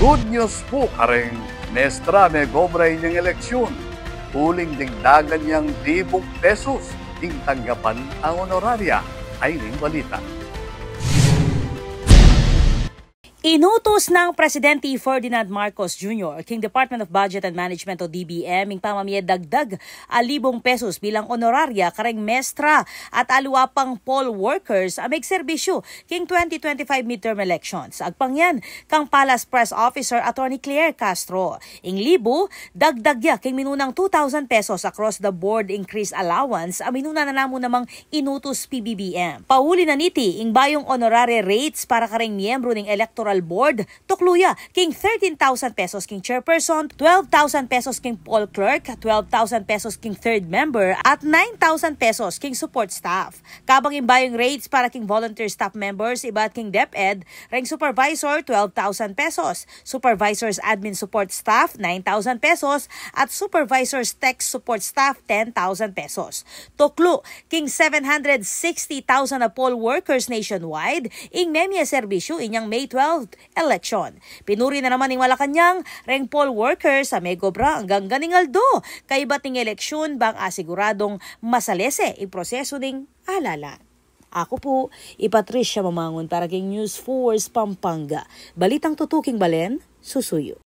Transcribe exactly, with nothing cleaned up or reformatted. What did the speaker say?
Good news pu kareng mestra, megobra inyang eleksyun, uling dagdagan yang libung pesos ing tanggapan a honoraria. Ay ning balita. Inutus nang Presidente Ferdinand Marcos Junior king Department of Budget and Management o D B M ing pamamie dagdag a libung pesos bilang honoraria kareng mestra at aliwa pang poll workers a megserbisyu king twenty twenty-five midterm elections. Agpang yan kang Palace Press Officer Attorney Claire Castro. Ing libu, dagdag ya king minunang two thousand pesos across the board increase allowance a minuna na namu namang inutus P B B M. Pauli na niti, ing bayung honorary rates para kareng miyembru ning electoral board, tuklu ya king thirteen thousand pesos king chairperson, twelve thousand pesos king poll clerk, twelve thousand pesos king third member, at nine thousand pesos king support staff. Kabang ing bayung rates para king volunteer staff members ibat king DepEd, reng supervisor, twelve thousand pesos, supervisor's admin support staff, nine thousand pesos, at supervisor's tech support staff, ten thousand pesos. Tuklu king seven hundred sixty thousand a poll workers nationwide ing memie serbisyu inyang May twelve election. Pinuri na naman ning Malacañang reng poll workers a megobra anggang kaning aldo kaibat ning eleksyon bang asiguradung masalese ing prosesu ning alalan. Aku pu i Patricia Mamangun para king News Force Pampanga. Balitang tutuking balen, susuyu.